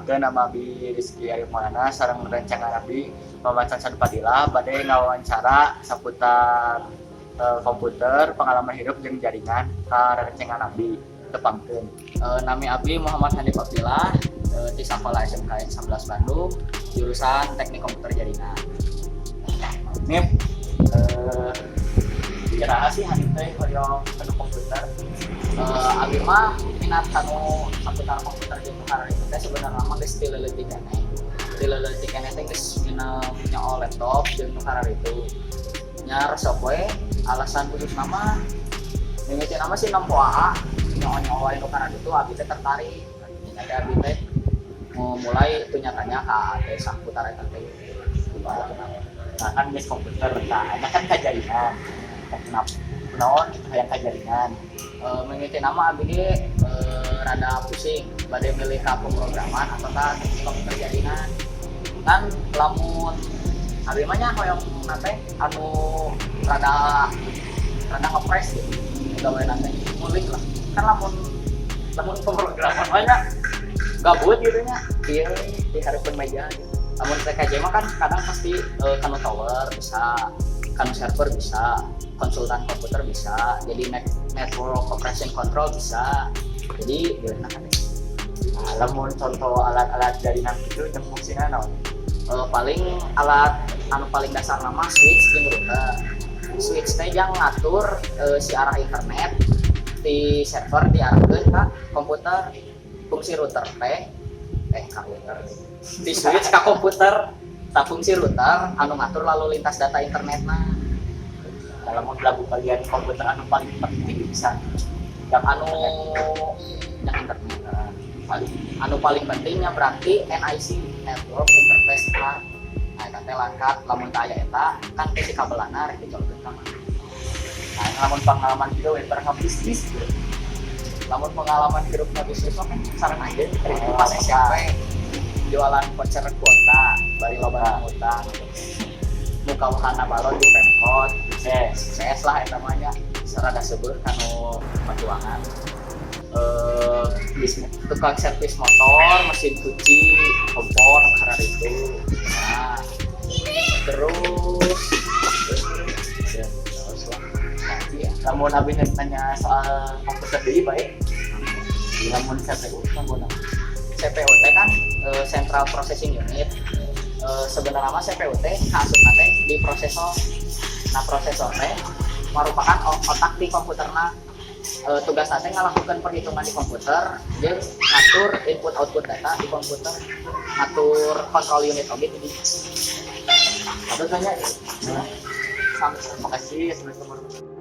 Tepangkeun nama Abi Rizky Arif Maulana sareng rerencangan abdi Muhammad Sansan Fadilah bade ngawawancara saputar komputer, pengalaman hidup jeung jaringan ka rerencangan abdi. Tepangkeun. Nami abdi Muhammad Hanif Abdillah, di Sekolah SMKN 11 Bandung, jurusan Teknik Komputer Jaringan. Nip, iraha sih Hanif teh hoyong kana komputer? Abdi mah minat kanu saputar komputer jeung karena itu teh sebenarnya mah geus ti leutik keneh. Ti leutik keneh teh geus minang nyoo laptop jeung nu itu. Nya resep we, alasan khusus nama mimiti nama sih nempo AA nyoo-nyoo wae nu itu abdi teh tertarik. Nya teh abdi teh mau mulai itu nyatanya ka AA teh saputar eta teh. Nah, kan geus komputer, nah ini kan kajaringan. Nah, kenapa kunaon gitu hayang kajaringan? Mimiti nama abdi ge rada pusing bade milih ka pemrograman atau ka teknik komputer jaringan. Kan lamun abdi mah nya hoyong teh anu rada rada ngefresh gitu gawe teh, ngulik lah. Kan lamun lamun pemrograman mah nya gabut gitu nya, kieu di hareupeun meja gitu. Lamun TKJ mah kan kadang pasti kanu tower bisa, kanu server bisa, konsultan komputer bisa, jadi network operation control bisa, jadi gimana kan. Nah, lamun contoh alat-alat jaringan itu jeung fungsina naon? Paling alat anu paling dasar nama switch jeung router. Switch teh yang ngatur si arah internet di server diarahkeun ka komputer. Fungsi router teh ka router, di switch ka komputer. Tah, fungsi router anu ngatur lalu lintas data internetna. Dalam lagu bagian komputer anu paling penting bisa yang anu yang internet paling anu paling pentingnya berarti NIC, Network Interface Card. Nah, eta teh langkat lamun teu aya eta kan teh si kabelana rek dicolokkeun ka mana. Nah, lamun pengalaman gitu we pernah bisnis gitu? Lamun pengalaman hidup bisnis mah kan sareng aja itu pas SMP jualan voucher kuota bari loba ngutang, muka wahana balon di Pemkot. Sukses. Sukses lah eta mah nya, rada sebut kanu perjuangan, bisnis. Tukang servis motor, mesin cuci, kompor karena itu. Nah, terus Ya. terus lah. Nah, iya. Lamun abi nanya soal komputer deui bae, lamun CPU lamun apa? CPU teh kan Central Processing Unit. Sebenarnya mah CPU teh kaasupna teh di prosesor. Nah, prosesor teh merupakan otak di komputerna. Tugas teh ngalakukan perhitungan di komputer jeung ngatur input output data di komputer, ngatur control unit oge. Jadi Atau tanya ya. Sama. Makasih, assalamualaikum warahmatullahi.